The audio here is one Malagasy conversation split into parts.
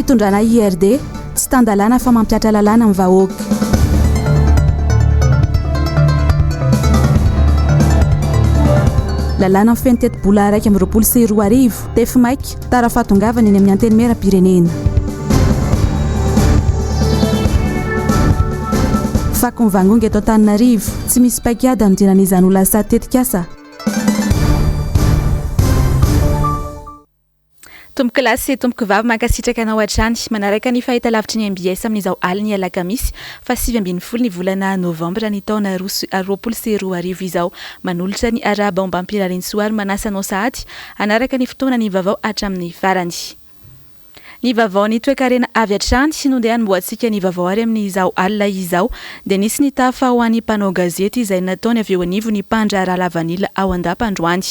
Fitondrana IRD, tsy tan-dalàna fa mampihatra lalàna amin'ny vahoaka. Lalàna mifehy ny tetibola 2021, tefy maika, tara fahatongavana eny amin'ny Antenimierampirenena. Fako mivangongo eto Antananarivo, tsy misy paikady hanodinana izany ho lasa tetikasa. Tompokolahy sy tompokovavy mankasitraka anao hatrany manaraka ny fahitalavitry ny mbs amin'izao alin'ny alakamisy faha 19 ny volana novambra ny taona 2022 izao. Manolotra ny arahaba ombam-pirariantsoa ary manasa anao sahady hanaraka ny fotoana ny vaovao hatramin'ny farany. Ny vaovaon'ny toekarena avy hatrany no ndeha hanombohantsika ny vaovao ary amin'izao alina izao dia nisy ny tafa ho an'ny mpanao gazety izay nataony avy eo anivon'ny mpandraharaha lavanila ao Andapa androany.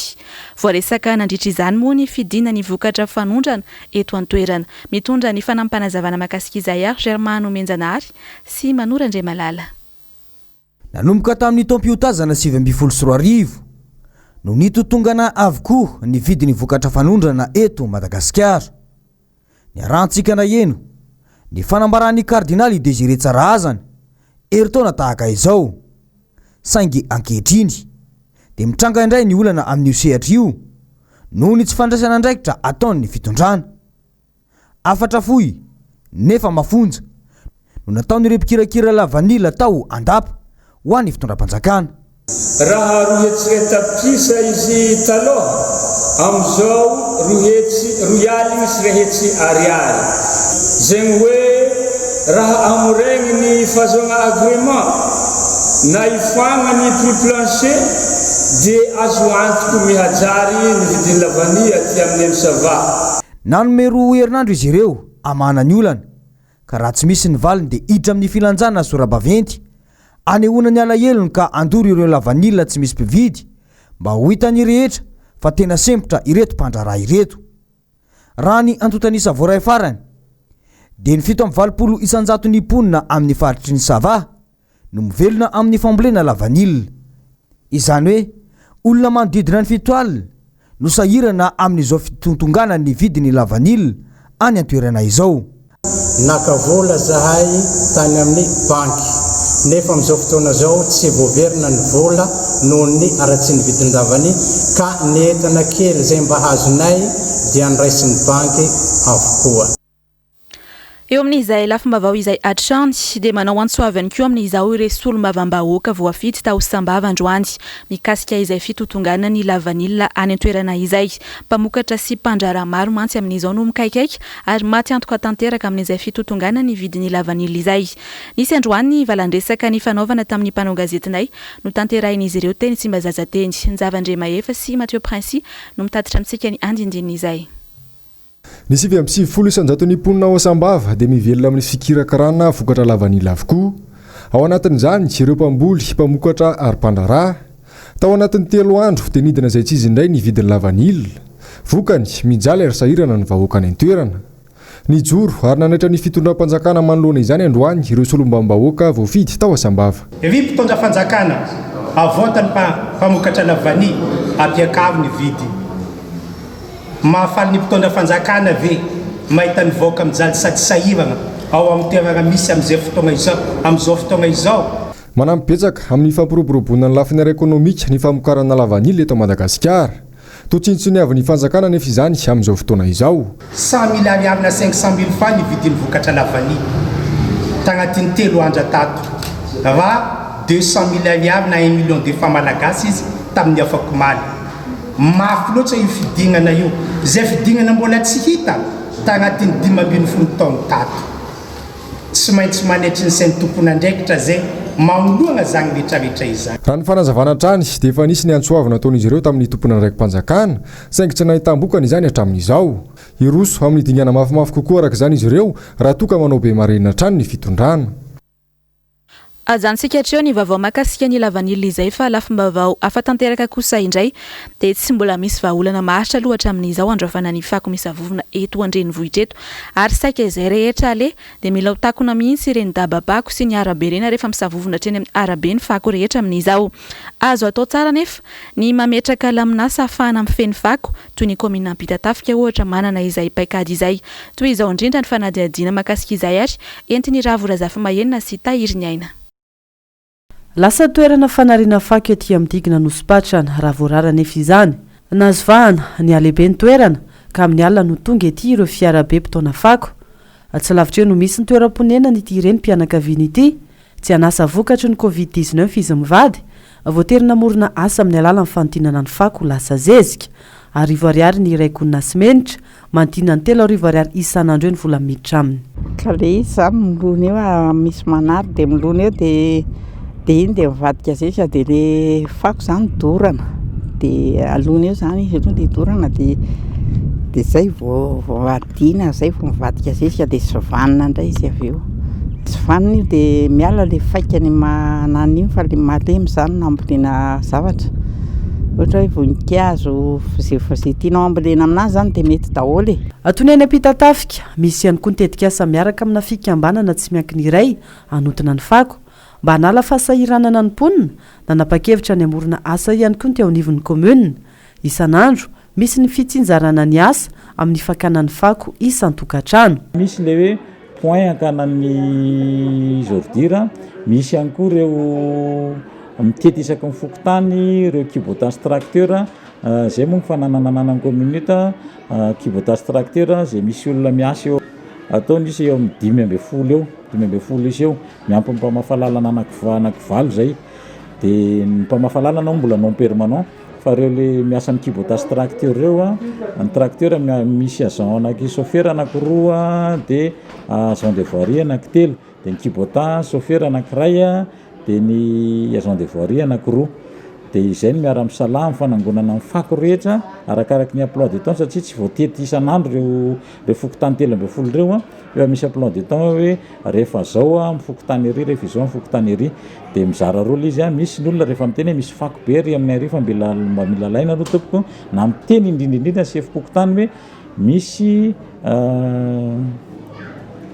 Voaresaka nandritra izany moa ny fidinan'ny vokatra fanondrana eto an-toerana. Mitondra ny fanampinpanazavana mahakasika izay ary Germain Nomenjanahary sy Manoro Andriamalala. Nanomboka tamin'ny taom-piotazana 2019 no nitotongana avokoa ny vidin'ny vokatra fanondrana eto Madagasikara. Niarahantsika naheno ny fanambaran'ny kardinaly Désiré Tsarahazana herintaona tahaka izao. Saingy ankehitriny dia mitranga indray ny olana amin'io sehatra io noho ny tsy fandraisana andraikitra ataon'ny fitondrana. Hafatra fohy nefa mafonja no nataon'ireo mpikirakira lavanila tao Andapa ho an'ny fitondram-panjakana. Raha 200 tapitrisa izy taloha, amin'izao roa hetsy roa aligny sy iray hetsy ariary. Zegny hoe raha amoregny ny fahazoagna agrément na ifoagna ny prix plancher dia azo antoko mihajary ny vidin'ny lavania aty amin'ny Msava. Nanome roa herinandro izy ireo hamahana ny olana, ka raha tsy misy ny valiny dia hiditra amin'ny filanjana sora-baventy hanehoana ny alahelony ka handoro ireo lavanila tsy misy mpividy mba ho hitan'ny rehetra fa tena sempotra ireto mpandraharaha ireto. Raha ny antontan'isa voaray farany dia ny 87 isan-jaton'ny mponina amin'ny faritry ny Sava no mivelona amin'ny fambolena lavanila. Izany hoe olona manodidina ny 70 no sahirana amin'izao fitontonganan'ny vidin'ny lavanila any an-toerana izao. Naka vola zahay tany amin'ny banky nefa amin'izao fotoana izao tsy voaverina ny vola noho ny haratsian'ny vidin-davania ka ny entana kely izay mba azonay dia noraisin'ny banky avokoa. Eo amin'izay lafim-baovao izay hatrany dia manao antso avo ihany koa amin'izao ireo solombavambahoaka voafidy tao Sambava androany mikasika izay fitotonganan'ny lavanila any an-toerana izay. Mpamokatra sy mpandraharaha maro mantsy amin'izao no mikaikaika ary maty antoka tanteraka amin'izay fitotonganan'ny vidin'ny lavanila izay. Nisy androany ny valandresaka nifanaovana tamin'ny mpanao gazetinay notanterahin'izy ireo teny Tsimbazaza teny. Njava Andriamahefa sy Mathieu Princi no mitatitra amintsika ny andindinin'izay. Ny 99 isan-jaton'ny mponina ao Sambava dia mivelona amin'ny fikirakirana vokatra lavanila avokoa. Ao anatin'izany ireo mpamboly, mpamokatra ary mpandraharaha. Tao anatin'ny telo andro dia nidina izay tsy izy indray ny vidin'ny lavanila. Vokany, mijaly ary sahirana ny vahoaka any an-toerana. Nijoro ary nanaitra ny fitondram-panjakana manoloana izany androany ireo solombavambahoaka voafidy tao Sambava. Ry mpitondra fanjakana, avoaka ny mpamokatra lavania, ampiakaro ny vidiny. Mahafaly ny mpitondra fanjakana ve mahita ny vahoaka mijaly sady sahirana ao amin'ny toerana misy amin'izay fotoana izao amin'izao fotoana izao? Manampy betsaka amin'ny fampiroboroboana ny lafiny ara-ekonomika ny famokarana lavanila eto Madagasikara. Toa tsinontsiniavin'ny fanjakana anefa izany amin'izao fotoana izao. 100 mille ariary na 500 mille francs ny vidin'ny vokatra lavania tagnatin'ny telo andra tato raha 200 mille ariary na un million de francs malagasy izy tamin'ny afakomaly. Mafy loatra io fidinana io, izay fidinana mbola tsy hita tagnatin'ny 15 taogno tato. Tsy maintsy manetry ny sain'ny tompon'andraikitra zay magnoloagna zagny retraretra izagny. Raha ny fanazavana hatrany dia efa nisy ny antso avo nataon'izy ireo tamin'ny tompon'andraiki-panjakana, saingy tsy nahitam-bokany izany hatramin'izao. Hiroso amin'ny dingana mafimafy kokoa araka izany izy ireo raha toa ka manao be marenina hatrany ny fitondrana. Ajanontsika hatreo ny vaovao mahakasika ny lavanila izay fa lafim-baovao hafa tanteraka kosa indray dia tsy mbola misy vahaolana maharitra aloha hatramin'izao handraofana ny fako misavovona eto an-drenivohitra eto ary saika izay rehetra aleha dia mila ho takona mihitsy ireny dabapako sy ny arabe ireny ary efa misavovona hatreny amin'ny arabe ny fako rehetra amin'izao. Azo atao tsara anefa ny mametraka lamin'asa ahafahana mifehy ny fako toy ny kaominina Ampitatafika ohatra manana izay paikady izay. Toy izao indrindra ny fanadihadiana mahakasika izay ary entin'i Ravo Razafimahenina sy Tahiriniaina. Lasa toerana fanariana fako ety amin'ny digue Anosipatrana, raha voarara anefa izany. Nahazo vahana, nihalehibe ny toerana, ka amin'ny alina no tonga ety ireo fiarabe mpitaona fako. Tsy lavitra eo no misy ny toeram-ponenan'ity renim-pianakaviana ity. Tsy an'asa vokatry ny Covid 19 izy mivady, voatery namorona asa amin'ny alalan'ny fanodinana ny fako ho lasa zezika. Arivo ariary ny iray gony simenitra, manodidina ny 3000 ariary isan'andro eo ny vola miditra aminy. Ka le izy zany milona eo a, misy manary de milona eo de de iny de mivadika zezika de le fako zany dorana de alona eo zany izy aloha de dorana de de zay vao vao Dina zay vao mivadika zezika dia sivanina indray izy avy eo. Sivanina io dia miala ilay faikany mananona iny fa ilay malemy izany no ambolena zavatra. Ohatra hoe voninkazo, izay izay tianao ambolena aminazy izany dia mety daholo e. Toy ny any Ampitatafika, misy ihany koa ny tetikasa miaraka amina fikambanana tsy miankina iray hanodina ny fako. Mba hanala fahasahiranana ny mponina, nanapa-kevitra ny hamorona asa ihany koa ny teo anivon'ny kaominina. Isan'andro, misy ny fitsinjarana ny asa amin'ny fakana ny fako isan-tokantrano. Misy ilay hoe point hakana ny ordure, misy ihany koa ireo mitety isaky ny fokontany ireo Kubota sy tracteur, izay moa ny fananana ananan'ny commune eto, Kubota sy tracteur izay misy olona miasa eo, ataony isa eo amin'ny 15 eo, 15 isa eo, miampy ny mpamafa lalana anankiva-ananky valo izay, dia ny mpamafa lalana moa mbola non permanent. Fa reo le miasa amin'ny Kubota sy tracteur reo a, ny tracteur misy agent anaky chauffeur anakiroa de agent de voirie anaky telo, de ny Kubota chauffeur anakiray a, de ny agent de voirie anakiroa, de izay no miara misalahy amin'ny fanangonana ny fako rehetra arakaraky ny emploi du temps satria tsy voatety isan'andro reo reo fokontany 13 reo a, efa misy emploi du temps hoe rehefa zao amin'ny fokontany ery, rehefa izao amin'ny fokontany ery, de mizara roa le izy a, misy ny olona rehefa miteny hoe misy fako be ary aminay ary fa mila mba mila alaina aloha tompoko, na miteny indrindra indrindra ny sefom-pokontany hoe misy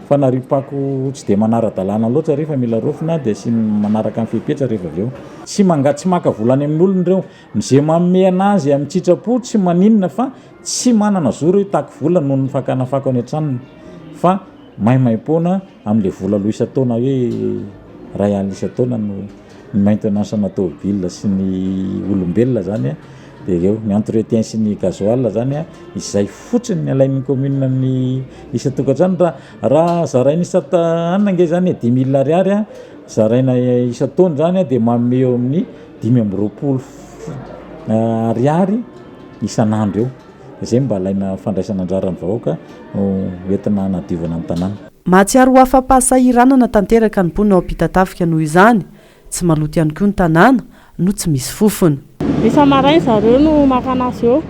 fanariam-pako tsy de manara-dalàna loatra ary fa mila raofina de asiana manaraka ny fepetra rehefa avy eo. Tsy manga- tsy maka vola any amin'olona ireo, izay manome anazy amin'ny tsitrapo tsy maninona fa tsy manana zo ireo hitaky vola noho ny fakana fako any an-tranony fa maimaimpoana amin'ilay vola aloa isan-taona hoe 1000 isan-taona no ny maintenance ana tômôbila sy ny olombelona zany dia eo ny entretien sy ny gasoil zany izay fotsiny ny alain'ny commune amin'ny isan-tokantrano raha raha zaraina isan-taona ange zany e 10 000 ariary a zaraina isan-taona zany dia manome eo amin'ny 25 ariary isan'andro eo. Izay mba alaina fandraisana anjara ny vahoaka no entina hanadiovana ny tanàna. Mahatsiaro ho afa-pahasahiranana tanteraka ny mponina ao Ampitatafika noho izany. Tsy maloto ihany koa ny tanàna no tsy misy fofona. Isa-maraina zareo no maka anazy eo.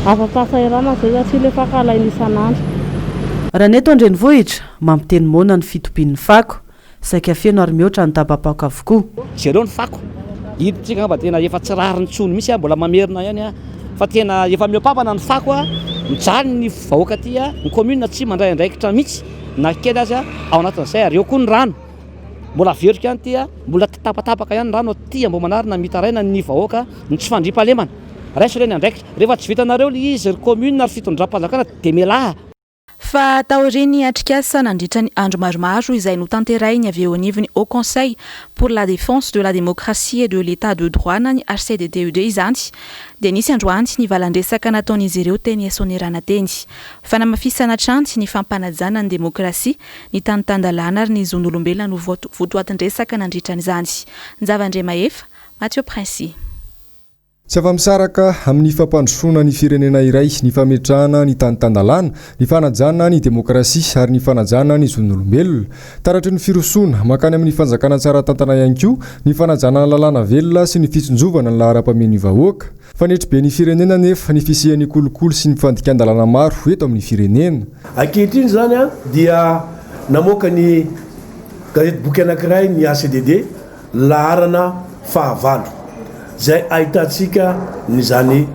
Afa-pahasahiranana izay satria ilay fako alaina isan'andro. Raha ny eto an-drenivohitra, mampiteny moana ny fitobian'ny fako. Saika feno ary mihoatra ny dabapako avokoa. Jereo ny fako. Hidintsika angamba tena efa tsy rariny intsony mihitsy a, mbola mamerina ihany a, fa tena efa mihoa-pampana ny fako a, mijaly ny vahoaka aty a, ny commune tsy mandray andraikitra mihitsy na kely aza ao anatin'izay ary eo koa ny rano, mbola averiko ihany ity a, mbola tapatapaka ihany ny rano aty Ambohimanarina, mitaraina ny vahoaka ny tsy fandriampahalemana, raiso re ny andraikitra, rehefa tsy vitanareo le izy ry commune ry fitondram-panjakana dia mialà. Fa taorian'ny atrikasa nandritra ny andro maromaro izay notanterahiny avy eo anivon'ny Haut Conseil pour la Défense de la Démocratie et de l'Etat de Droit na ny HCDDED izany dia nisy androany ny valan-dresaka nataon'izy ireo teny Soanierana teny. Fanamafisana hatrany ny fampanajana ny demokrasia, ny tany tan-dalàna ary ny zon'olombelona no votoatin-dresaka nandritra an'izany. Njava Andriamahefa, Mathieu Princi. Tsy afa-misaraka amin'ny fampandrosoana ny firenena iray ny fametrahana ny tany tan-dalàna, ny fanajana ny demokrasia ary ny fanajana ny zon'olombelona. Taratry ny firosoana mankany amin'ny fanjakana tsara tantana ihany koa ny fanajana ny lalàna velona sy ny fitsinjovana ny laharam-pamen'ny vahoaka. Fanetry be ny firenena anefa ny fisian'ny kolikoly sy ny fandikan-dalàna maro eto amin'ny firenena. Ankehitriny izany dia namoaka ny gazety boky anankiray ny ACDD. laharana fahavalo izay ahitantsika an'izany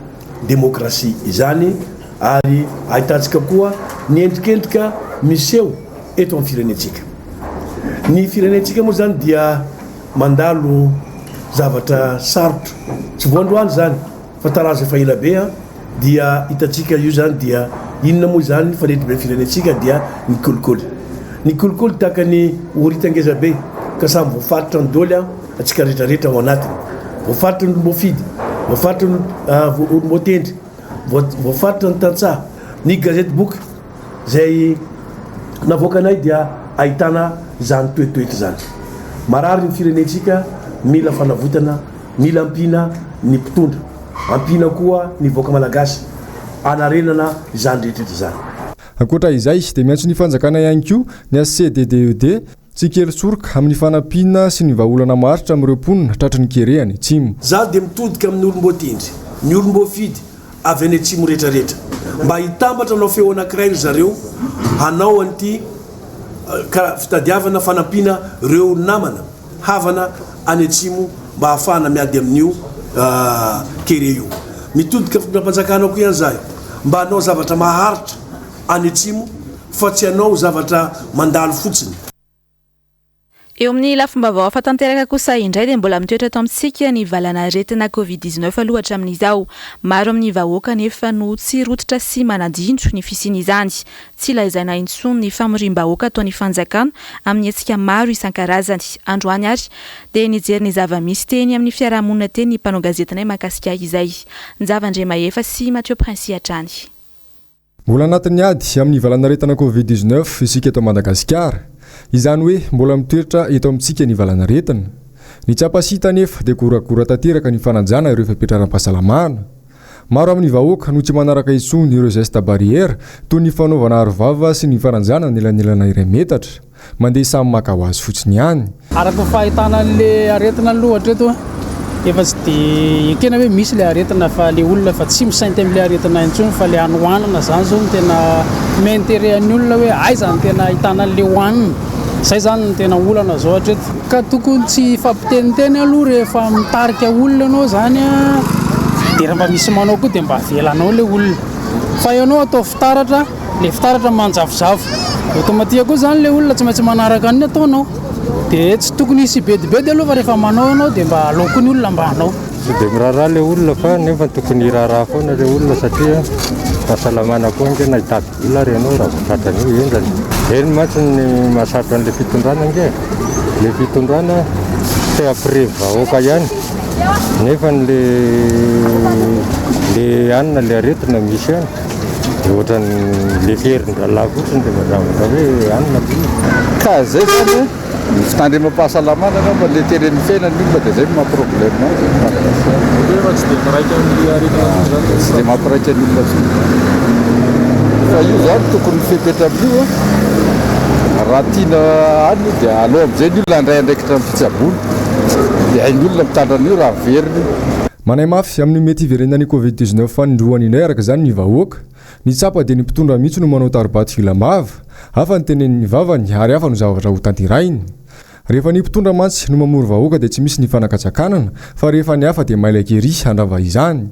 demokrasia izany ary ahitantsika koa ny endrikendrika miseho eto amin'ny firenentsika. Ny firenentsika moa izany dia mandalo zavatra sarotra, tsy vao androany izany fa tarazo efa ela be dia hitantsika io izany dia inona moa izany fa ny eto be firenentsika dia ny kolikoly. Ny kolikoly tahaka ny horita ngeza be ka samy voafaritra ny doly antsika rehetra rehetra ao anatiny. Voafaritra ny olom-boafidy, voafaritra ny olom-boatendry, voafaritra ny tantsaha. Ny gazety boky izay navoakanay dia ahitana izany toetoetra izany. Marary ny firenentsika, mila fanavotana, mila ampiana ny mpitondra, ampiana koa ny vahoaka malagasy hanarenana izany rehetra izany. Ankoatra izay dia miantso ny fanjakana ihany koa ny HCDDED tsy kely soroka amin'ny fanampiana sy ny vahaolana maharitra amin'ireo mponina tratry ny kere any atsimo. Izaho dia mitodika amin'ny olom-boatendry, ny olom-boafidy avy any atsimo rehetrarehetra, mba hitambatra hanao feo anankiray ry zareo hanao an'ity fitadiavana fanampiana ireo namana, havana any atsimo mba hahafahana miady amin'io kere io. Mitodika fitondram-panjakana koa ihany izahay mba hanao zavatra maharitra any atsimo fa tsy hanao zavatra mandalo fotsiny. Eo amin'ny lafim-baovao hafa tanteraka kosa indray dia mbola mitoetra eto amintsika ny valanaretina Covid 19 aloha hatramin'izao. Maro amin'ny vahoaka anefa no tsy rototra sy manadino ny fisian'izany. Tsy lazaina intsony ny famoriam-bahoaka ataon'ny fanjakana amin'ny hetsika maro isan-karazany. Androany ary dia nijery ny zava-misy teny amin'ny fiarahamonina teny ny mpanao gazetinay mahakasika izay. Njava Andriamahefa sy Mathieu Princi hatrany. Mbola anatin'ny ady amin'ny valanaretina Covid 19 isika eto Madagasikara. Izany hoe mbola mitoetra eto amintsika ny valanaretina. Ny tsapa sy hita anefa dia goragora tanteraka ny fanajana ireo fepetra ara-pahasalamana. Maro amin'ny vahoaka no tsy manaraka intsony ireo gestes barrières toy ny fanaovana arovava sy ny fanajana ny elanelana iray metatra. Mandeha samy maka ho azy fotsiny ihany. Araka ny fahitana an'le aretina aloha hatreto efa tsy de ekena hoe misy le aretina fa le olona efa tsy misainty amle aretina intsony fa le hanohanana zany zao no tena mi-interet an'ny olona hoe aiza no tena ahitana an'le hohanina, zay zany no tena olana zao hatreto. Ka tokony tsy hifampiteniteny aloha rehefa mitarika olona ianao zany an, de raha mba misy manao koa de mba avelanao le olona fa ianao atao fitaratra. Le fitaratra manjavozavo. Automatique koa zany le olona tsy maintsy manaraka an'iny ataonao. De tsy tokony hisy hibedibedy aloha fa rehefa manao ianao de mba alao koa ny olona mba hanao. Tsy dia miraharaha le olona fa nefa tokony hiraharaha foana le olona satria fahasalamana koa ange na hitady vola ary ianao raha vao tratran'io henjana. Eny mantsy ny mahasarotra an'le fitondrana ange e. Le fitondrana te hampirevy vahoaka ihany nefa le le anona le aretina misy any. Dia ohatran'ny leferin-drahalahy fotsiny rehefa zavatra hoe hanina aloha izy. Ka zay zany e, ny fitandremam-pahasalamana angamba le teren'ny fiainana io fa dia zay no maha problème azy eto Madagasikara. Hoe efa tsy dia miraika amin'ny aretina intsony zany ilay Tsy dia mampiraika ny olona intsony zany. Fa io zany tokony fepetra amin'io an, raha tiana any io dia aleo amin'izay ny olona handray andraikitra amin'ny fitsaboana. Dia hain'ny olona mitandra an'io raha averina io. Manahy mafy amin'ny mety hiverenan'ny Covid 19 fanindroany indray araka izany ny vahoaka. Ny tsapa dia ny mpitondra mihitsy no manao taribato vilam-bava. Hafa ny tenenin'ny vavany ary hafa no zavatra hotanterahiny. Rehefa ny mpitondra mantsy no mamory vahoaka dia tsy misy ny fanakatsakanana fa rehefa ny hafa dia mailaka ery handrava izany.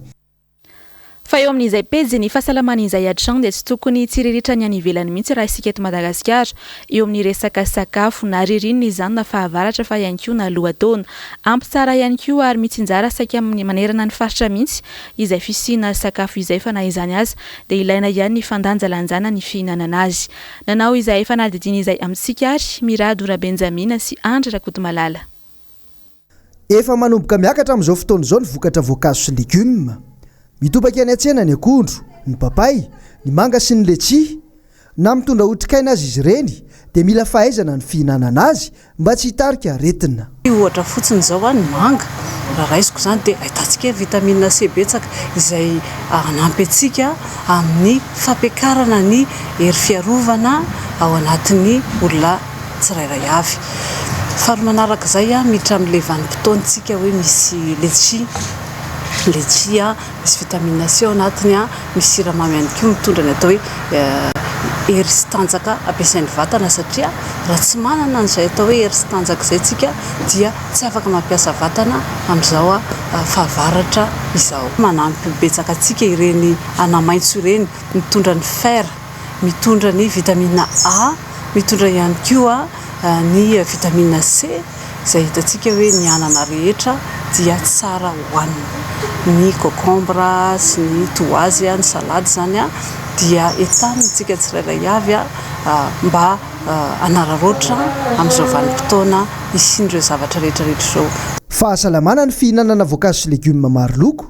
Fa eo amin'izay pejy ny fahasalamana izay hatrany dia tsy tokony hitsiriritra ny any ivelany mihitsy raha isika eto Madagasikara eo amin'ny resaka sakafo na ririnina izany na fahavaratra fa ihany koa na lohataona. Ampy tsara ihany koa ary mitsinjara saika manerana ny faritra mihitsy izay fisiana sakafo izay fa na izany aza dia ilaina ihany ny fandanjalanjana ny fihinanana azy. Nanao izay fanadihadiana izay amintsika ary Mirado Rabenjamina sy Andry Rakotomalala. Efa manomboka miakatra amin'izao fotoana izao ny vokatra voankazo sy legioma. Mitobaka eny an-tsena ny akondro, ny papay, ny manga sy ny letchi. Na mitondra otrikaina aza izy ireny dia mila fahaizana ny fihinanana azy mba tsy hitarika aretina. Ohatra fotsiny izao ny manga, raha raisiko izany dia ahitantsika vitamine C betsaka izay hanampy antsika amin'ny fampiakarana ny hery fiarovana ao anatin'ny olona tsirairay avy. Faharoa manaraka izay, miditra amin'ilay vanim-potoantsika hoe misy letchi, letchi misy vitamine C ao anatiny, misy siramamy ihany koa mitondra ny atao hoe hery sy tanjaka ampiasain'ny vatana satria raha tsy manana an'izay atao hoe hery sy tanjaka izay tsika dia tsy afaka mampiasa vatana amin'izao fahavaratra izao. Manampy betsaka antsika ireny anamaitso ireny, mitondra ny fer, mitondra ny vitamine A, mitondra ihany koa ny vitamine C izay hitantsika hoe ny anana rehetra dia tsara hohanina. Ny concombre sy ny toazy, ny salade izany dia entanina isika tsirairay avy mba hanararaotra amin'izao vanim-potoana hisian'ireo zavatra rehetra rehetra izao. Fahasalamana ny fihinanana voankazo sy legioma maro loko,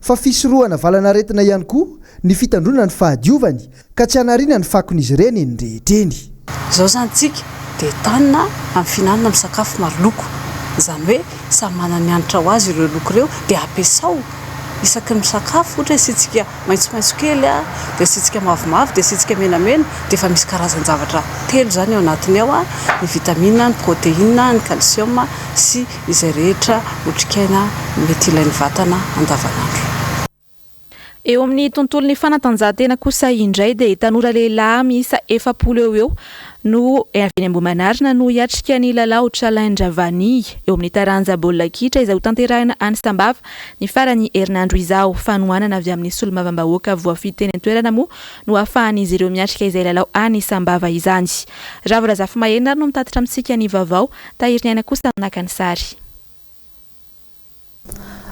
fa fisorohana valan'aretina ihany koa ny fitandroana ny fahadiovany ka tsy hanariana ny fakon'izy ireny eny rehetra eny. Izao izany tsika dia entanina amin'ny fihinanana amin'ny sakafo maro loko, izany hoe samy manana ny hanitra ho azy ireo loko ireo dia ampiasao isaky ny misakafo, ohatra hoe asiantsika maitsomaitso kely dia asiantsika mavomavo dia asiantsika menamena dia efa misy karazan-javatra telo izany ao anatiny ao, ny vitamine, ny protéine, ny calcium sy izay rehetra otrikaina mety ilain'ny vatana andavanandro. Eo amin'ny tontolon'ny fanatanjahantena kosa indray dia tanora lehilahy miisa 40 eo ho eo no avy eny Ambohimanarina no hiatrika ny lalao Challenge Vanille eo amin'ny taranja baolina kitra izay hotanterahina any Sambava ny faran'ny herinandro izao. Fanohanana avy amin'ny solombavambahoaka voafidy teny an-toerana moa no ahafahan'izy ireo miatrika izay lalao any Sambava izany. Ravo Razafimaherina ary no mitatitra amintsika ny vaovao Tahiriniaina kosa no naka ny sary.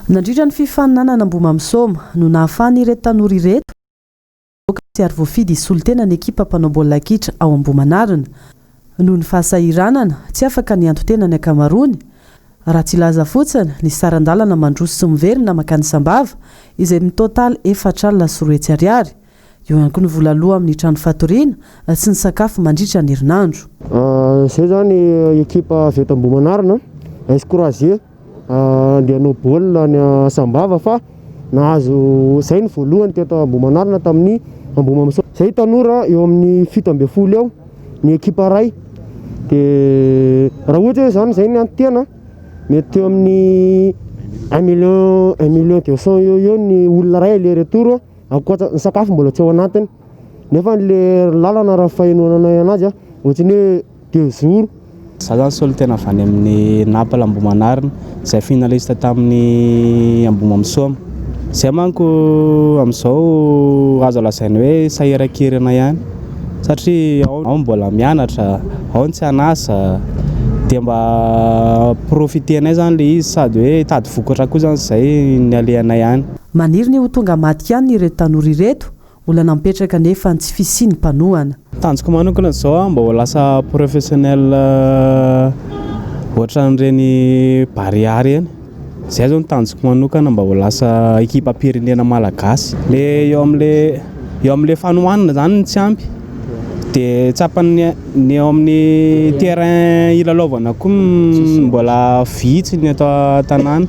Nandritra ny fifaninanana Ambohimamisaoma no nahafahan'ireto tanora ireto nivoaka sy ary voafidy hisolo tena ny ekipa mpanao baolina kitra ao Ambohimanarina. Noho ny fahasahiranana, tsy afaka nianto-tena ny ankamaroany, raha tsy hilaza fotsiny ny saran-dalana mandroso sy miverina mankany Sambava izay mitotaly 240 ariary. Eo ihany koa ny vola aloa amin'ny trano fatoriana sy ny sakafo mandritra ny herinandro. Izay izany ekipa avy eto Ambohimanarina, AS Croisier, andeha hanao baolina any Sambava fa nahazo, izay ny voalohany teto Ambohimanarina tamin'ny Ambohimamisoa. Izay tanora eo amin'ny 17 eo ny ekipa iray, dia raha ohatra hoe izany izay ny anton-tena mety teo amin'ny un million, un million deux cent eo ho eo ny olona iray aller retour. Ankoatra ny sakafo mbola tsy ao anatiny. Nefa le lalana raha fahenoana anay anazy a, ohatran'ny hoe deux jours. Za zany solontena avy any amin'ny Naples Ambohimanarina, izay finaliste tamin'ny Ambohimamisoa. Izay manko amin'izao azo lazaina hoe sahirankirana ihany satria ao ny mbola mianatra, ao ny tsy an'asa, dia mba profiter-nay zany le izy sady hoe hitady vokatra koa zany izay ny alehanay any. Maniry ny ho tonga matihanina ireto tanora ireto, olana mipetraka anefa ny tsy fisian'ny mpanohana. Tanjoko manokana izao aho mba ho lasa professionnel ohatran'ireny Barea ireny, izay izao no tanjoko manokana mba ho lasa ekipam-pirenena malagasy. Le eo amin'le eo amin'le fanohanana izany no tsy ampy dia tsapan'ny Ny eo amin'ny terrain hilalaovana koa mbola vitsy ny eto an-tanàna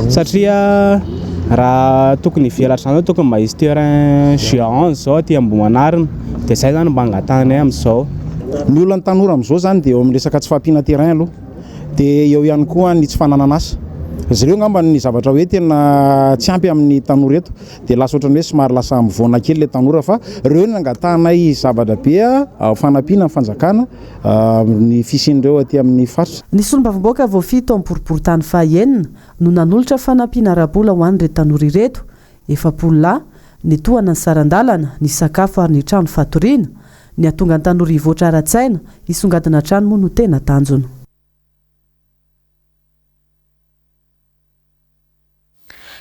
satria raha tokony hivelatra izany zao tokony mba hisy terrain géant zao aty Ambohimanarina dia izay zany mba angatahanay amin'izao. Ny olan'ny tanora amin'izao zany dia eo amin'ny resaka tsy fahampiana terrain aloha dia eo ihany koa ny tsy fananana asa. Izy ireo angamba ny zavatra hoe tena tsy ampy amin'ny tanora eto. Dia lasa ohatran'ny hoe somary lasa mivoana kely ilay tanora fa ireo no nangatahanay zavatra be fanampiana ny fanjakana ny fisian'ireo aty amin'ny faritra. Ny solombavambahoaka voafidy tao amin'ny boriborintany faha-enina no nanolotra fanampiana ara-bola ho an'ireto tanora ireto, 40 lahy, nitohana ny saran-dalana, ny sakafo ary ny trano fatoriana. Ny hahatonga ny tanora hivoatra ara-tsaina, hisongadina hatrany moa no tena tanjona.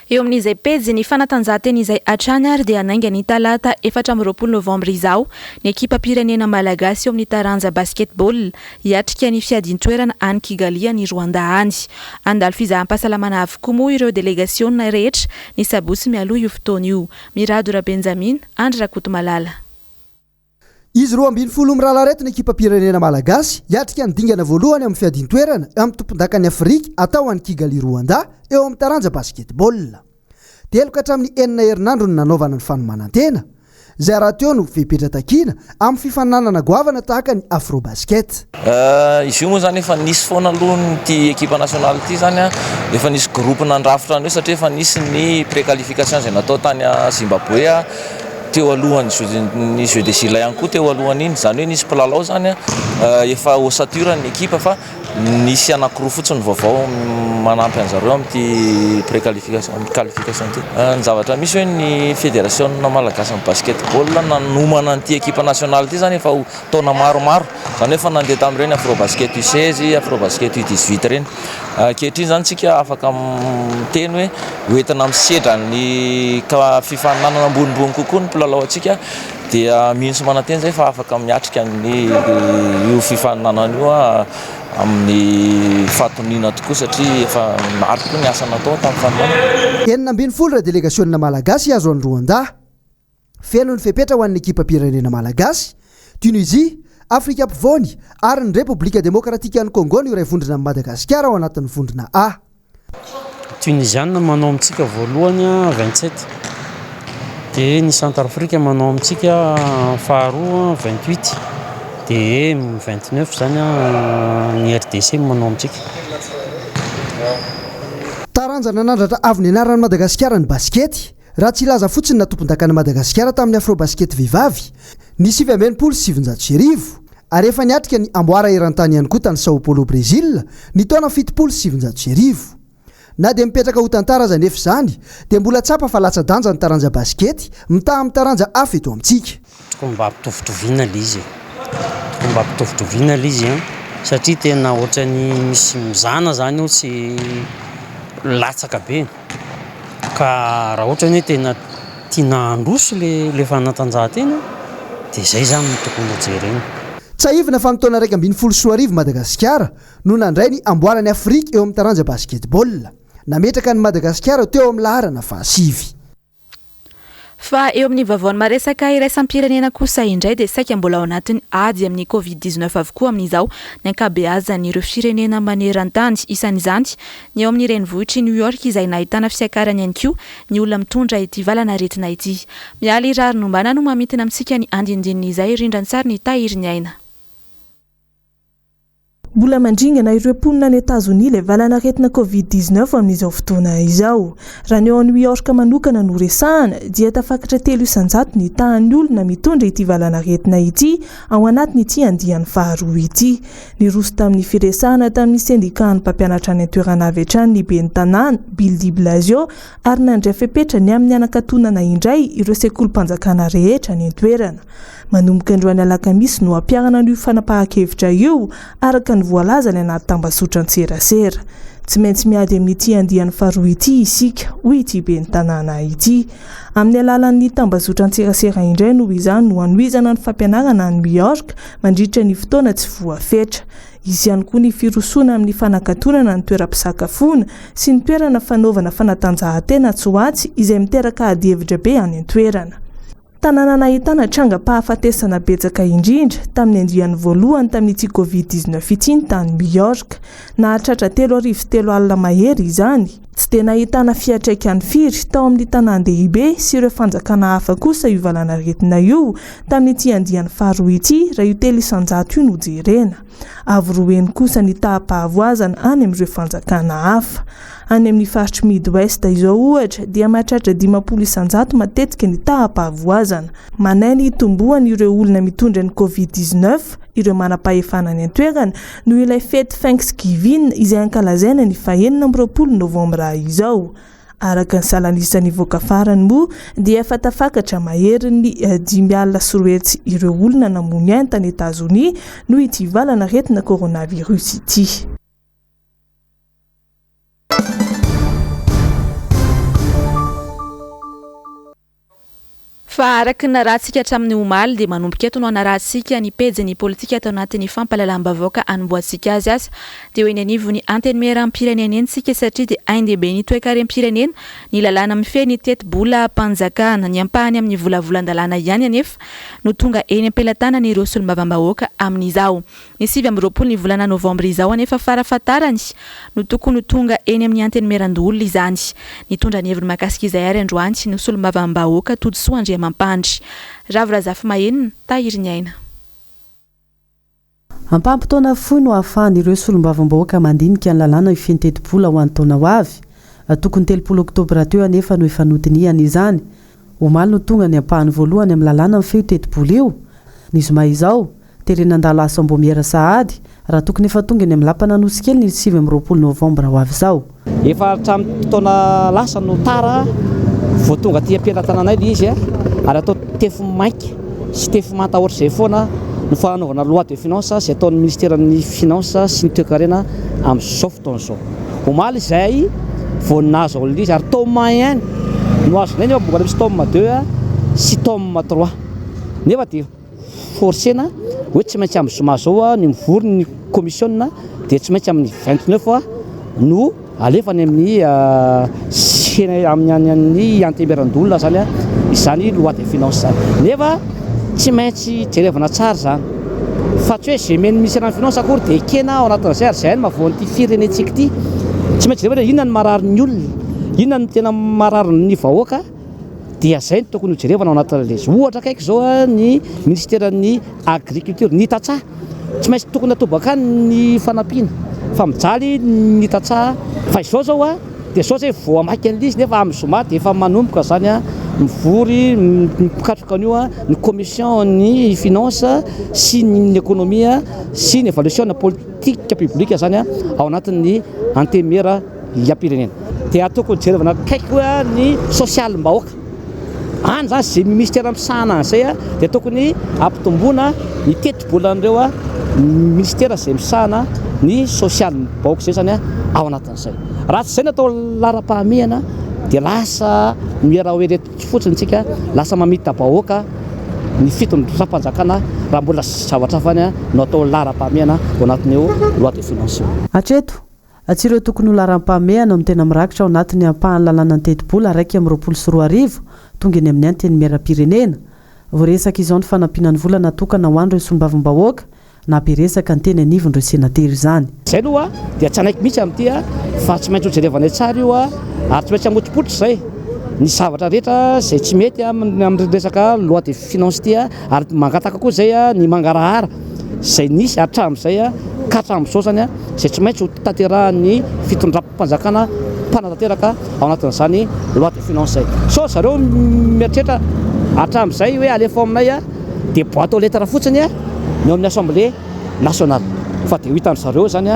Eo amin'izay pejin'ny fanatanjahantena izay hatrany ary dia hanainga ny talata 24 novambra izao ny ekipam-pirenena malagasy eo amin'ny taranja basketball hiatrika ny fiadian-toerana any Kigali any Rwanda any. Handalo fizaham-pahasalamana avokoa moa ireo delegasiona rehetra ny sabotsy mialoha io fotoana io. Mirado Rabenjamina, Andry Rakotomalala. Izy 12 mirahalahy ireto ny ekipam-pirenena malagasy hiatrika ny dingana voalohany amin'ny fiadian-toerana amin'ny tompondakan'i Afrika atao any Kigali Rwanda eo amin'ny taranja basketball. Telo ka hatramin'ny enina herinandro no nanaovana ny fanomanan-tena, izay rahateo no fepetra takiana amin'ny fifaninanana goavana tahaka ny Afrobasket. Izy io moa izany efa nisy foana aloha ity ekipa nasionaly ity izany an, efa nisy groupe nandrafitra an'io satria efa nisy ny pré-qualification izay natao tany Zimbabwe. teo alohan'ny jeux ny jeux des îles ihany koa teo alohan'iny, izany hoe nisy mpilalao izany efa ossature ny ekipa fa nisy anankiroa fotsiny vaovao manampy an'zareo amin'ity pré-qualification amin'ny qualification ity. Ny zavatra misy hoe ny federasiona malagasin'ny basket-ball nanomana an'ity ekipa nasionaly ity izany efa ho taona maromaro, izany hoe efa nandeha tamin'ireny afrobasket U16, afrobasket U18 ireny. Ankehitriny izany isika afaka miteny hoe hoentina misedra ny fifaninanana ambonimbony kokoa ny mpilalao antsika dia mino sy manantena izay fa afaka miatrika ny io fifaninanana io amin'ny fahatoniana tokoa satria efa maro koa ny asa natao tamin'ny fanomanana. 16 ireo delegasionina malagasy hihazo an'i Rwanda. Feno ny fepetra ho an'ny ekipam-pirenena malagasy, Tunisie, Afrika Ampovoany ary ny Repoblika Demokratikan'i Congo no iray vondrona amin'i Madagasikara ao anatin'ny vondrona A. Tunisiana manao amintsika voalohany 27, dia ny Centrafrique manao amintsika faharoa 28, dia 29 izany ny RDC manao amintsika. Taranja nanandratra avo ny anaran'i Madagasikara ny basikety. Raha tsy hilaza fotsiny na tompondakan'i Madagasikara tamin'ny Afrobasket vehivavy, ny 1969, ary efa niatrika ny amboara eran-tany ihany koa tany Sao Paulo Brezila, ny taona 1970. Na dia mipetraka ho tantara aza anefa izany, dia mbola tsapa fa latsa-danja ny taranja basikety mitaha amin'ny taranja hafa eto amintsika. Tokony mba ampitovitovina le izy e, tokony mba ampitovitovina le izy an, satria tena ohatran'ny misy mizana zany eo tsy latsaka be, ka raha ohatra ny hoe tena tiana handroso le le fanatanjahantena de zay zany no tokony ho jerena. Tsiahivina fa ny taona 2011 Madagasikara no nandray ny amboaran'i Afrika eo amin'ny taranja basketball. Nametraka an'i Madagasikara teo amin'ny laharana fahasivy. Fa eo amin'ny vaovaon'ny maresaka iraisam-pirenena kosa indray dia saika mbola ao anatin'ny ady amin'ny Covid 19 avokoa amin'izao ny ankabeazan'ireo firenena maneran-tany. Isan'izany ny ao amin'ny renivohitr'i New York izay nahitana fiakarany ihany koa ny olona mitondra ity valan'aretina ity. Mialy Raharinombana no mamintina amintsika ny andinindininy izay rindran-tsary ny tahiry ny aina. Mbola mandringana ireo mponina any Etazonia ilay valanaretina Covid 19 amin'izao fotoana izao. Raha ny ao New York manokana no resahana dia tafakatra 3% ny tahan'ny olona mitondra ity valanaretina ity ao anatin'ity andiany faharoa ity. Niroso tamin'ny firesahana tamin'ny sendikan'ny mpampianatra any an-toerana avy hatrany ny ben'ny tanàna, Bill de Blasio, ary nandray fepetra ny amin'ny hanakatonana indray ireo sekolim-panjakana rehetra any an-toerana. Manomboka androany alakamisy no hampiharana an'io fanapahan-kevitra io, araka ny voalaza any anaty tambazotran-tserasera. Tsy maintsy miady amin'ity andiany faharoa ity isika, hoy ity ben'ny tanàna ity. Amin'ny alalan'ny tambazotran-tserasera indray noho izany no hanohizana ny fampianarana any New York mandritra ny fotoana tsy voafetra. Hisy ihany koa ny firosoana amin'ny fanakatonana ny toeram-pisakafoana sy ny toerana fanaovana fanatanjahantena atsy ho atsy izay miteraka adihevitra be any an-toerana. Tanàna nahitana trangam-pahafatesana betsaka indrindra tamin'ny andiany voalohany tamin'ity Covid 19 ity ny tany New York. Nahatratra 3300 mahery izany. Tsy dia nahitana fiantraikany firy tao amin'ny tanàn-dehibe sy ireo fanjakana hafa kosa io valanaretina io tamin'ity andiany faharoa ity raha io 3% io no jerena. Avo roa heny kosa ny taham-pahavoazana any amin'ireo fanjakana hafa. Any amin'ny faritr'i Midwest izao ohatra dia mahatratra 50% matetika ny taham-pahavoazana. Manahy ny hitomboan'ireo olona mitondra ny Covid 19 ireo manam-pahefana any an-toerana noho ilay fety Thanksgiving izay ankalazaina ny faha 26 novambra izao. Araka ny salan'isa nivoaka farany moa dia efa tafakatra maherin'ny 205 ireo olona namono ainy tany Etazonia noho ity valanaretina coronavirus ity. Fa araka ny narahantsika hatramin'ny omaly dia manomboka eto no hanarahantsika ny pejin'ny politika ato anatin'ny fampahalalam-baovao ka hanombohantsika azy aza dia eo eny anivon'ny Antenimierampirenena eny isika satria dia ain-dehibe ny toekarem-pirenena ny lalàna mifehy ny tetibolam-panjakana. Ny ampahany amin'ny volavolan-dalàna ihany anefa no tonga eny am-pelatanan'ireo solombavambahoaka amin'izao. Ny 29 ny volana novambra izao anefa farafahatarany no tokony ho tonga eny amin'ny Antenimierandoholona izany. Nitondra ny heviny mahakasika izay ary androany ny solombavambahoaka Todisoa Andriamampandry. Ravo Razafimahenina, Tahiriniaina. Ampaham-potoana fohy no ahafahan'ireo solombavambahoaka mandinika ny lalàna hifehy ny tetibola ho an'ny taona ho avy. Tokony 30 oktobra teo anefa no efa nodinihana izany. Omaly no tonga ny ampahany voalohany amin'ny lalàna mifehy io tetibola io. Ny zoma izao, terena handalo asam-boamiera sahady, raha tokony efa tonga eny amin'ny lapan'Anosikely ny 29 novambra ho avy izao. Efa hatramin'ny taona lasa no tara vao tonga aty am-pelatananay ilay izy ary atao tefy maika sy tefy manta ohatr'izay foana no fanaovana loi de finance izay ataon'ny ministeran'ny finance sy ny toekarena amin'izao fotoana izao. Omaly izahay vao nahazo an'ilay izy ary tome un ihany no azonay nefa mbola misy tome deux sy tome trois nefa dia forcena hoe tsy maintsy amin'ny zoma zao ny mivory ny commission dia tsy maintsy amin'ny 29 no alefa any amin'ny sena amin'ny any amin'ny antenimierandoholona zany izany loi de finance zany nefa tsy maintsy jerevana tsara izany fa tsy hoe izay omen'ny ministeran'ny finance akory dia ekena ao anatin'izay ary izay no mahavoa an'ity firenentsika ity. Tsy maintsy jerevana hoe inona no marary ny olona, inona no tena marary ny vahoaka dia izay no tokony ho jerevana ao anatin'ilay izy. Ohatra akaiky izao ny ministeran'ny agriculture, ny tantsaha tsy maintsy tokony atobaka any ny fanampiana fa mijaly ny tantsaha fa izao izao dia izao izay vao hamaky an'ilay izy nefa amin'ny zoma dia efa manomboka izany mivory mpikatroka an'io ny commission ny finance sy ny économie sy ny évaluation na politique publique izany ao anatin'ny antenimiera iam-pirenena. Dia tokony jerevana akaiky koa ny sosialim-bahoaka. Any izany izay ministera misahana an'izay dia tokony hampitomboana ny tetibolan'ireo ministera izay misahana ny sosialim-bahoaka izay izany ao anatin'izay. Raha tsy izay no atao laharam-pahamehana dia lasa mieraoera eto fotsiny isika, lasa mamita-bahoaka ny fitondram-panjakana raha mbola zavatra hafa ihany no atao laharam-pahamehana ao anatin'io loi de finances io. Hatreto, Tsy ireo tokony ho laharam-pahamehana no tena mirakitra ao anatin'ny ampahan'ny lalànan'ny tetibola 2021 tonga eny amin'ny Antenimierampirenena. Voaresaka izao ny fanampiana ny vola natokana ho an'ireo solombavambahoaka na be resaka ny teny anivon'ireo senatera izany. Izay aloha dia tsy hanaiky mihitsy amin'ity fa tsy maintsy hojerevanay tsara io ary tsy maintsy hamotsipotsitra izay ny zavatra rehetra izay tsy mety amin'ny resaka loi de finance ity ary mangataka koa izay ny mangarahara izay nisy hatramin'izay ka hatramin'izao izany izay tsy maintsy ho tanterahan'ny fitondram-panjakana mpanatanteraka ao anatin'izany loi de finance izay. Sao zareo mieritreritra hatramin'izay hoe alefa ao aminay dia boite aux lettres fotsiny ny ao amin'ny assemblée nationale fa dia ho hitan-dry zareo izany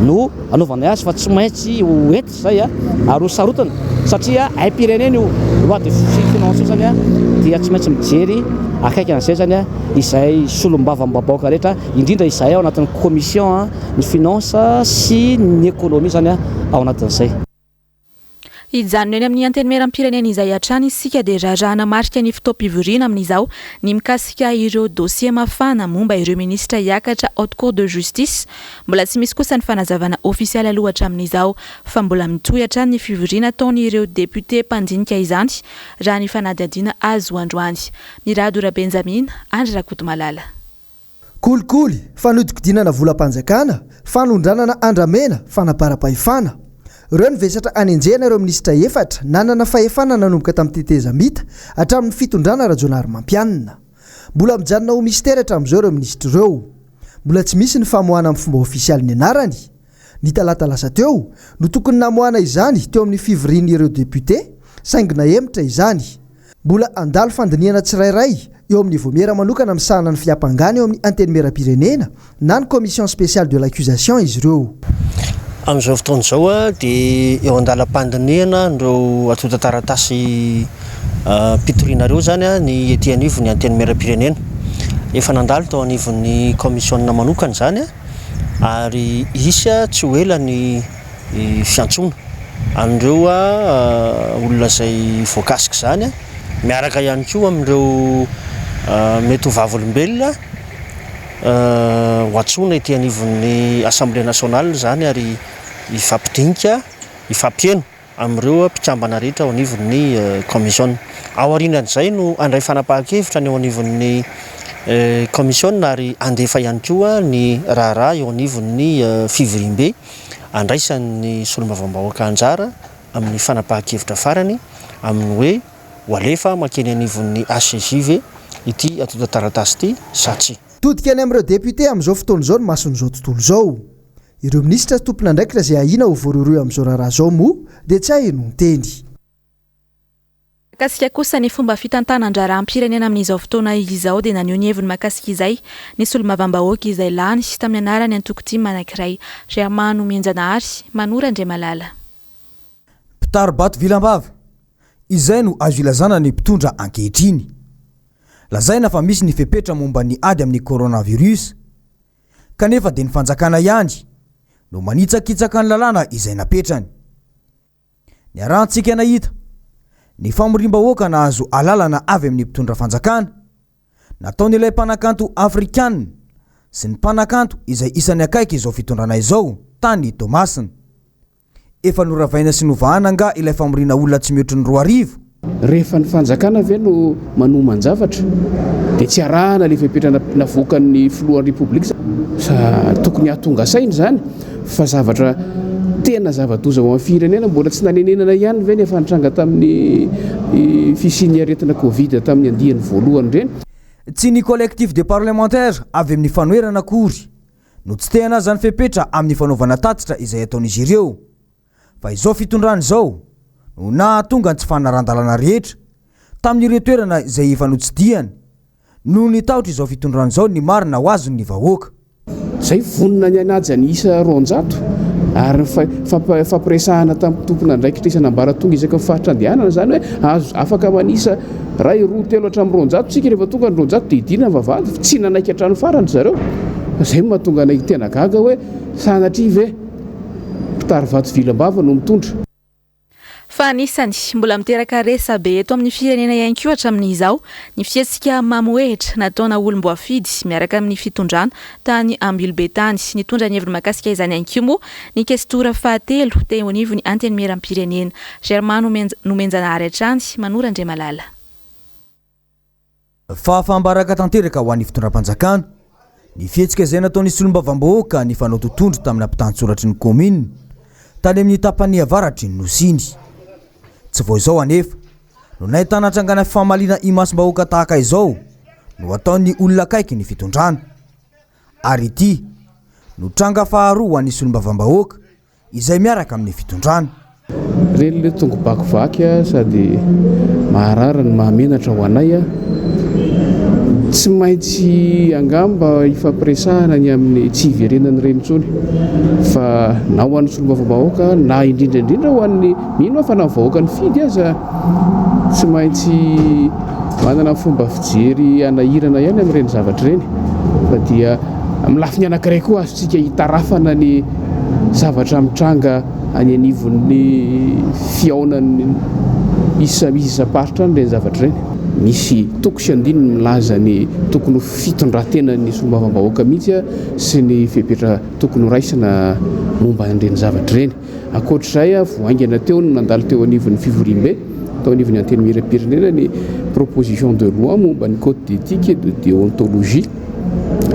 no anaovanay azy fa tsy maintsy ho hentitra izay ary ho sarotiny satria aim-pirenena io loi de finance io izany dia tsy maintsy mijery akaiky an'izay izany izay solombavambahoaka rehetra indrindra izahay ao anatin'ny commission ny finance sy ny économie izany ao anatin'izay. Hijanona eny amin'ny Antenimierampirenena izay hatrany isika dia raharaha hanamarika ny fotoam-pivoriana amin'izao ny mikasika ireo dosie mafana momba ireo minisitra hiakatra Haute Cour de Justice. Mbola tsy misy kosa ny fanazavana ofisialy aloha hatramin'izao fa mbola mitohy hatrany ny fivoriana ataon'ireo depiote mpandinika izany raha ny fanadihadiana azo androany. Mirado Rabenjamina, Andry Rakotomalala. Kolikoly, fanodikodinana volam-panjakana, fanondranana andramena, fanaparam-pahefana. Ireo ny vesatra anenjehana ireo minisitra efatra nanana fahefana nanomboka tamin'ny tetezamita hatramin'ny fitondrana Rajaonarimampianina. Mbola mijanona ho mistery hatramin'izao ireo minisitra ireo. Mbola tsy misy ny famoahana amin'ny fomba ofisialy ny anarany. Ny talata lasa teo no tokony namoahana izany teo amin'ny fivorian'ireo depiote, saingy nahemotra izany. Mbola handalo fandinihana tsirairay eo amin'ny voamiera manokana misahana ny fiampangana eo amin'ny Antenimierampirenena na ny Commission spéciale de l'accusation izy ireo. Amin'izao fotoana izao dia eo an-dalam-pandinihana ireo antontan-taratasy mpitoriana ireo izany ny ety anivon'ny Antenimierampirenena. Efa nandalo tao anivon'ny kaomisiona manokana izany ary hisy tsy ho ela ny fiantsoana an'ireo olona izay voakasik'izany miaraka ihany koa amin'ireo mety ho vavolombelona ho antsoina ety anivon'ny Assemblée nationale izany ary hifampidinika, hifampiheno. amin'ireo mpikambana rehetra ao anivon'ny kaomisiona. Aorianan'izay no handray fanapahan-kevitra ny eo anivon'ny kaomisiona ary handefa ihany koa ny raharaha eo anivon'ny fivoriambe handraisan'ny solombavambahoaka anjara amin'ny fanapahan-kevitra farany amin'ny hoe ho alefa mankeny anivon'ny HCJ ve ity antontan-taratasy ity sa tsia. Todika any amin'ireo depiote amin'izao fotoana izao ny mason'izao tontolo izao. Ireo minisitra sy tompon'andraikitra izay ahiana ho voarohirohy amin'izao raharaha izao moa dia tsy ahenoan-teny. Mikasika kosa ny fomba fitantanan-draharaham-pirenena amin'izao fotoana izao dia naneho ny heviny mahakasika izay ny solombavambahoaka izay lany tamin'ny anaran'ny antoko tim anankiray, Germain Nomenjanahary, Manoro Andriamalala. Mpitari-bato vilam-bava, izay no azo ilazana ny mpitondra ankehitriny. Lazaina fa misy ny fepetra momba ny ady amin'ny coronavirus, kanefa dia ny fanjakana ihany no manitsakitsaka ny lalàna izay napetrany. Niarahantsika nahita ny famoriam-bahoaka nahazo alalana avy amin'ny mpitondra fanjakana, nataon'ilay mpanakanto afrikanina sy ny mpanakanto izay isan'ny akaiky izao fitondrana izao tany Toamasina. Efa noravaina sy novahana angaha ilay famoriana olona tsy mihoatry ny 2000? Rehefa ny fanjakana ve no manoman-javatra dia tsy arahana ilay fepetra navoakan'ny filohan'ny Repoblika? Sa tokony hahatonga saina izany fa zavatra tena zava-doza ho an'ny firenena mbola tsy nanenenana ihany ve ny efa nitranga tamin'ny fisian'ny aretina Covid tamin'ny andiany voalohany ireny? Tsy ny Collectif des parlementaires avy amin'ny fanoherana akory no tsy te hanaja ny fepetra amin'ny fanaovana tatitra izay ataon'izy ireo. Fa izao fitondrana izao no nahatonga ny tsy fanaran-dalàna rehetra tamin'ireo toerana izay efa notsidihany noho ny tahotra izao fitondrana izao ny marina ho azon'ny vahoaka. Izay vonona ny hanaja ny isa 200 ary ny fampiresahana tamin'ny tompon'andraikitra isan'ambaratonga isaky ny faritra andehanana izany hoe azo afaka manisa iray, roa, telo hatramin'ny 200 isika rehefa tonga ny 200 dia hidirana ny vavahady fa tsy nanaiky hatramin'ny farany ry zareo. Izay no mahatonga anay tena gaga hoe sanatria ve Mpitari-vato vilam-bava no mitondra. Fa anisany mbola miteraka resa-be eto amin'ny firenena ihany koa hatramin'izao ny fihetsika mamohehitra nataona olom-boafidy miaraka amin'ny fitondrana tany Ambilobe tany. Nitondra ny heviny mahakasika izany ihany koa moa ny kestora fahatelo teo anivon'ny Antenimierampirenena, Germain Nomenjanahary hatrany, Manoro Andriamalala. Fahafaham-baraka tanteraka ho an'ny fitondram-panjakana ny fihetsika izay nataon'ny solombavambahoaka nifanao totohondry tamina mpitantsoratry ny kaominina tany amin'ny tapany avaratry ny Nosy iny. Tsy vao izao anefa no nahitana trangana fifamaliana imasom-bahoaka tahaka izao no ataon'ny olona akaiky ny fitondrana. Ary ity no tranga faharoa ho an'ny solombavambahoaka izay miaraka amin'ny fitondrana. Ireny le tongo-bakivaky sady maharary no mahamenatra ho anay. Tsy maintsy angamba hifampiresahana ny amin'ny tsy hiverenan'ireny intsony fa na ho an'ny solombavambahoaka na indrindra indrindra ho an'ny, mino aho fa na ny vahoaka nifidy aza tsy maintsy manana ny fomba fijery hanahirana ihany amin'ireny zavatra ireny fa dia Amin'ny lafiny anankiray koa azontsika itarafana ny zavatra mitranga any anivon'ny fihaonan'ny isam-paritra any ireny zavatra ireny. Misy toko sy andininy milaza ny tokony ho fitondran-tenan'ny solombavambahoaka mihitsy sy ny fepetra tokony horaisina momba an'ireny zavatra ireny. Ankoatr'izay, vao haingana teo no nandalo teo anivon'ny fivoriambe, tao anivon'ny Antenimierampirenena ny proposition de loi momba ny code d'éthique et de déontologie,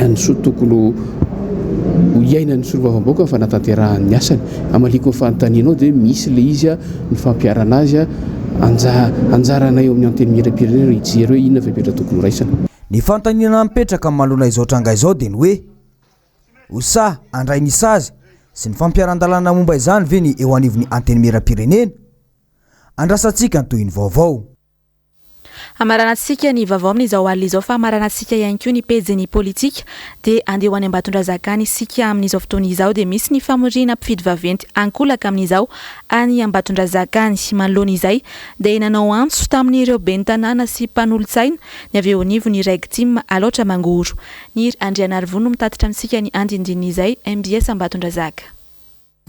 ny soa tokony ho iainan'ny solombavambahoaka ny fanatanterahany ny asany. Hamaliako ny fanontanianao dia misy ilay izy, ny fampiharana azy, anjaranay eo amin'ny Antenimierampirenena no hijery hoe inona fepetra tokony horaisina. Ny fanontaniana mipetraka manoloana izao tranga izao dia ny hoe, Ho sahy handray ny sazy sy ny fampiharan-dalàna momba izany ve ny eo anivon'ny Antenimierampirenena? Andrasantsika ny tohin'ny vaovao. Hamaranantsika ny vaovao amin'izao alina izao fa hamaranantsika ihany koa ny pejin'ny politika dia andeha ho any Ambatondrazaka any isika amin'izao fotoana izao dia misy ny famoriana mpifidy vaventy ankolaka amin'izao any Ambatondrazaka any. Manoloana izay dia nanao antso tamin'ireo ben'ny tanàna sy mpanolotsaina ny avy eo anivon'ny Regtim Alaotra Mangoro. Niry Andrianarivony no mitatitra amintsika ny andindinin'izay, mbs Ambatondrazaka.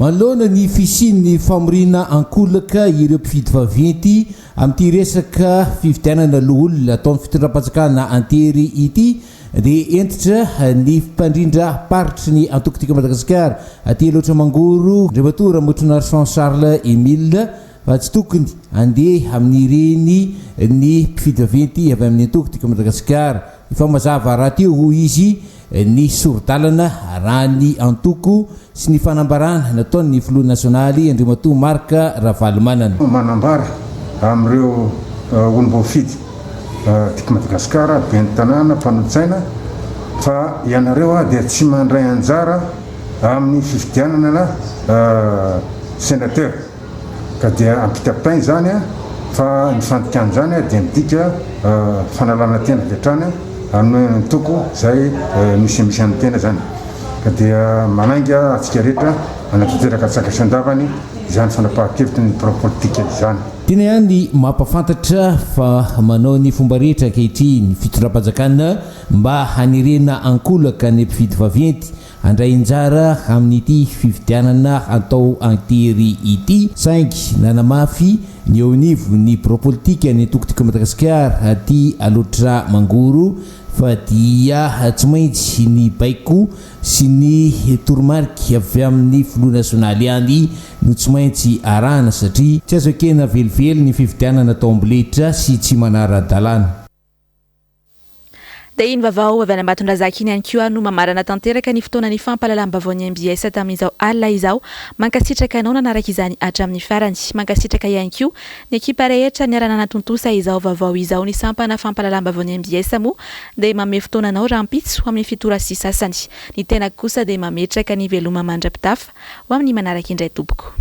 Manoloana ny fisian'ny famoriana ankolaka ireo mpifidy vaventy amin'ity resaka fifidianana loholona ataon'ny fitondram-panjakana an-tery ity dia hentitra ny mpandrindram-paritry ny antoko Tiako Madagasikara aty Alaotra Mangoro, Andriamatoa Ramotronarison Charles Emile fa tsy tokony handeha amin'ireny ny mpifidy vaventy avy amin'ny antoko Tiako Madagasikara. Efa mazava rahateo, hoy izy, ny sori-dalana raha ny antoko sy ny fanambarana nataon'ny filoha nasionaly Andriamatoa Marc Ravalomanana. Manambara amin'ireo olom-boafidy tiako Madagasikara, ben'ny tanàna, mpanolotsaina, fa ianareo dia tsy mandray anjara amin'ny fifidianana sénateur. Ka dia ampitampitaina izany. Fa ny fandikan'izany dia midika fanalana tena avy hatrany amin'ny antoko izay misy an'ny tena izany. Ka dia manainga antsika rehetra hanatanteraka an-tsaka sy an-davany izany fanapahan-kevitry ny birao politika izany. Tiana ihany ny mampahafantatra fa manao ny fomba rehetra ankehitriny ny fitondram-panjakana mba hanerena ankolaka ny mpifidy vaventy Handray anjara amin'ity fifidianana hatao an-tery ity, saingy nanamafy ny eo anivon'ny birao politikan'ny antoko Tiako Madagasikara aty Alaotra Mangoro fa dia tsy maintsy ny baiko sy ny toromarika avy amin'ny filoha nasionaly ihany no tsy maintsy arahana satria tsy azo ekena velively ny fifidianana atao amboletra sy tsy manara-dalàna. Dia iny vaovao avy any Ambatondrazaka iny ihany koa no mamarana tanteraka ny fotoanan'ny fampahalalam-baovaon'ny mbs tamin'izao alina izao. Mankasitraka anao nanaraka izany hatramin'ny farany. Mankasitraka ihany koa ny ekipa rehetra niara-nanatontosa izao vaovao izao. Ny sampana fampahalalam-baovaon'ny mbs moa dia manome fotoana anao rahampitso amin'ny fito ora sy sasany. Ny tenako kosa dia mametraka ny veloma mandra-pitafa ho amin'ny manaraka indray tompoko.